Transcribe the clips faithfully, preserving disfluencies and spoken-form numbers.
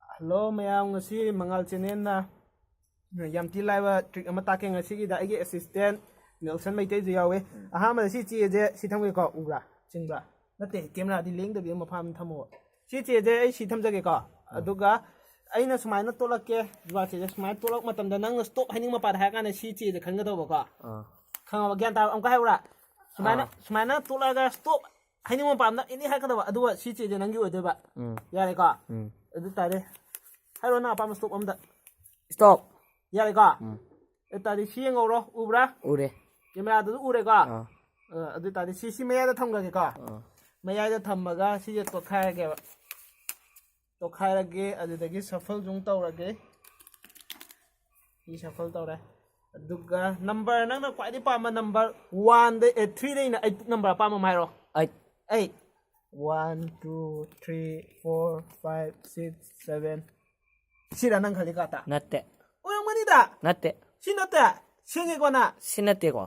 Hello ꯃꯌꯥꯝ, ꯉꯁꯤ ꯃꯉꯥꯜ ꯆꯦꯅꯦꯜꯅ ꯌꯥꯝ ꯊꯤ ꯂꯥꯏꯕ ꯇ꯭ꯔꯤꯛ ꯑꯃ ꯇꯥꯛꯀꯦ꯫ ꯉꯁꯤꯒꯤꯗ ꯑꯩꯒꯤ ꯑꯦꯁꯤꯁꯇꯦꯟ ꯅꯦꯜꯁꯟ ꯃꯩꯇꯩꯁꯨ ꯌꯥꯎꯋꯦ꯫ ꯑꯍꯥꯟꯕꯗ ꯁꯤ ꯆꯦꯁꯦ ꯁꯤ ꯊꯝꯒꯦꯀꯣ, ꯎꯕ꯭ꯔꯥ? ꯆꯤꯡꯕ꯭ꯔꯥ? ꯅꯠꯇꯦ, ꯀꯦꯃꯦꯔꯥꯗꯤ ꯂꯦꯡꯗꯕꯤ ꯑꯃ ꯃꯐꯝ ꯑꯃ ꯊꯝꯃꯣ꯫ ꯁꯤ ꯆꯦꯁꯦ ꯑꯩ ꯁꯤ ꯊꯝꯖꯒꯦꯀꯣ, ꯑꯗꯨꯒ ꯑꯩꯅ ꯁꯨꯃꯥꯏꯅ ꯇꯣꯠꯂꯛꯀꯦ, ꯖꯨꯋꯥ ꯆꯦꯁꯦ ꯁꯨꯃꯥꯏꯅ ꯇꯣꯠꯂꯛꯄ ꯃꯇꯝꯗ ꯅꯪꯅ ꯁ꯭ꯇꯣꯞ ꯍꯥꯏꯅꯤꯡꯕ ꯄꯥꯗ ꯍꯥꯏꯔ ꯀꯥꯟꯗ ꯁꯤ ꯆꯦꯁꯦ ꯈꯟꯒꯗꯧꯕꯀꯣ꯫ ꯑꯥ ꯈꯪꯉꯕ? ꯒ꯭ꯌꯥꯟ ꯇꯥꯔꯕ? ꯑꯃꯨꯛꯀ ꯍꯥꯏꯔꯛꯎꯔꯥ? ꯁꯨꯃꯥꯏꯅ ꯑꯥ꯫ ꯁꯨꯃꯥꯏꯅ ꯇꯣꯠꯂꯛꯑꯒ ꯁ꯭ꯇꯣꯞ ꯍꯥꯏꯅꯤꯡꯕ ꯄꯥꯝꯅ ꯑꯦꯅꯤ ꯍꯥꯏꯔꯛꯀꯗꯕ, ꯑꯗꯨꯒ ꯁꯤ ꯆꯦꯁꯦ ꯅꯪꯒꯤ ꯑꯣꯏꯗꯣꯏꯕ꯫ ꯎꯝ ꯌꯥꯔꯦꯀꯣ? ꯎꯝ ꯑꯗꯨ ꯇꯥꯔꯦ, ꯍꯥꯏꯔꯣ ꯅꯪ ꯑꯄꯥꯝꯕ ꯁ꯭ꯇꯣꯞ ꯑꯝꯗ꯫ ꯁ꯭ꯇꯣꯞ ꯌꯥꯔꯦꯀꯣ? ꯎꯝ ꯑꯗꯨ ꯇꯥꯔꯗꯤ ꯁꯤ ꯌꯦꯡꯍꯧꯔꯣ, ꯎꯕ꯭ꯔꯥ? ꯎꯔꯦ ꯀꯦꯃꯦꯔꯥꯗꯨꯁꯨ ꯎꯔꯦꯀꯣ? ꯑꯥ ꯑ, ꯑꯗꯨ ꯇꯥꯔꯗꯤ ꯁꯤ ꯁꯤ ꯃꯌꯥꯏꯗ ꯊꯝꯈ꯭ꯔꯒꯦꯀꯣ꯫ ꯑꯥ ꯃꯌꯥꯏꯗ ꯊꯝꯃꯒ ꯁꯤꯁꯦ ꯇꯣꯠꯈꯥꯏꯔꯒꯦꯕ꯫ ꯇꯣꯠꯈꯥꯏꯔꯒꯦ, ꯑꯗꯨꯗꯒꯤ ꯁꯐꯜꯁꯨ ꯑꯃꯨꯛ ꯇꯧꯔꯒꯦ꯫ ꯁꯤ ꯁꯐꯜ ꯇꯧꯔꯦ꯫ ꯑꯗꯨꯒ ꯅꯝꯕꯔ, ꯅꯪꯅ ꯈ꯭ꯋꯥꯏꯗꯒꯤ ꯄꯥꯝꯕ ꯅꯝꯕꯔ ꯋꯥꯟꯗ ꯑꯦ ꯊ꯭ꯔꯤꯗꯩꯅ ꯑꯩꯠ ꯅꯝꯕꯔ ꯑꯄꯥꯝꯕ ꯑꯃ ꯍꯥꯏꯔꯣ꯫ Eight eight. One, two, three, four, five, six, seven. ꯁꯤꯔꯥ ꯅꯪ ꯈꯜꯂꯤ ꯀꯥꯔꯠꯇ? ꯅꯠꯇꯦ ꯑꯣꯏꯔꯝꯒꯅꯤꯗ꯫ ꯅꯠꯇꯦ ꯁꯤ ꯅꯠꯇꯦ? ꯁꯦꯡꯉꯦꯀꯣ ꯅꯪ? ꯁꯤ ꯅꯠꯇꯦꯀꯣ꯫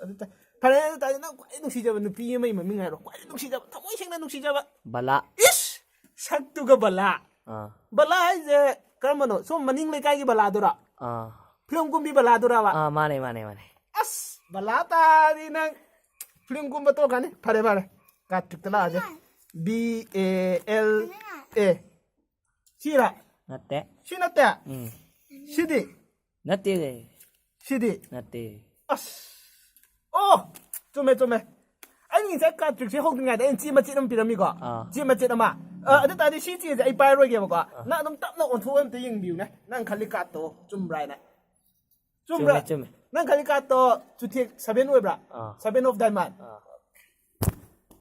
ꯑꯗꯨ ꯇ-, ꯐꯔꯦ, ꯑꯗꯨ ꯇꯥꯔꯗꯤ ꯅꯪ ꯈ꯭ꯋꯥꯏꯗꯒꯤ ꯅꯨꯡꯁꯤꯖꯕ ꯅꯨꯄꯤ ꯑꯃꯒꯤ ꯃꯃꯤꯡ ꯍꯥꯏꯔꯣ, ꯈ꯭ꯋꯥꯏꯗꯒꯤ ꯅꯨꯡꯁꯤꯖꯕ, ꯊꯃꯣꯏ ꯁꯦꯡꯅ ꯅꯨꯡꯁꯤꯖꯕ꯫ ꯕꯂꯥ꯫ ꯏꯁ! ꯁꯛꯇꯨꯒ ꯕꯂꯥ꯫ ꯑꯥ ꯕꯂꯥ ꯍꯥꯏꯁꯦ ꯀꯔꯝꯕꯅꯣ? ꯁꯣꯝ ꯃꯅꯤꯡ ꯂꯩꯀꯥꯏꯒꯤ ꯕꯂꯥꯗꯨꯔꯣ? ꯑꯥ ꯐꯤꯂꯝ ꯀꯨꯝꯕꯤ ꯕꯂꯥꯗꯨꯔꯕ? ꯑꯥ ꯃꯥꯅꯦ ꯃꯥꯅꯦ ꯃꯥꯅꯦ꯫ ꯑꯁ, ꯕꯂꯥ ꯇꯥꯔꯗꯤ ꯅꯪ ꯐꯤꯂꯝ ꯀꯨꯝꯕ ꯇꯣꯛꯈ꯭ꯔꯅꯤ꯫ ꯐꯔꯦ ꯐꯔꯦ, ꯀꯥꯔꯠ ꯇ꯭ꯔꯤꯛꯇ ꯂꯥꯛꯑꯁꯦ꯫ B A L A. ꯁꯤꯔꯥ? ꯅꯠꯇꯦ꯫ ꯁꯤ ꯅꯠꯇꯦ? ꯎꯝ ꯁꯤꯗꯤ? ꯅꯠꯇꯦ꯫ ꯁꯤꯗꯤ? ꯅꯠꯇꯦ꯫ ꯑꯁ꯫ ꯑꯣ! ꯆꯨꯝꯃꯦ, ꯆꯨꯝꯃꯦ꯫ ꯑꯩꯅ ꯉꯁꯥꯏ ꯀꯥꯔꯠ ꯇ꯭ꯔꯤꯛꯁꯦ ꯍꯧꯗ꯭ꯔꯤꯉꯩꯗ ꯑꯩꯅ ꯆꯦ ꯃꯆꯦꯠ ꯑꯃ ꯄꯤꯔꯝꯃꯤꯀꯣ? ꯑꯥ꯫ ꯆꯦ ꯃꯆꯦꯠ ꯑꯃ꯫ ꯑ, ꯑꯗꯨ ꯇꯥꯔꯗꯤ ꯁꯤ ꯆꯦꯁꯦ ꯑꯩ ꯄꯥꯏꯔꯣꯏꯒꯦꯕꯀꯣ꯫ ꯅꯪ ꯑꯗꯨꯝ ꯇꯞꯅ ꯑꯣꯟꯊꯣꯛꯑ ꯑꯝꯇ ꯌꯦꯡꯕꯤꯌꯨꯅꯦ꯫ ꯅꯪ ꯈꯜꯂꯤ ꯀꯥꯔꯠꯇꯣ ꯆꯨꯝꯕ꯭ꯔꯥ ꯍꯥꯏꯅ꯫ ꯆꯨꯝꯕ꯭ꯔꯥ? ꯆꯨꯝꯃꯦ, ꯆꯨꯝꯃꯦ꯫ ꯅꯪ ꯈꯜꯂꯤ ꯀꯥꯔꯠꯇꯣ ꯆꯨꯊꯦꯛ ꯁꯚꯦꯟ ꯑꯣꯏꯕ꯭ꯔꯥ? ꯑꯥ꯫ Seven of diamond. ꯑꯥ꯫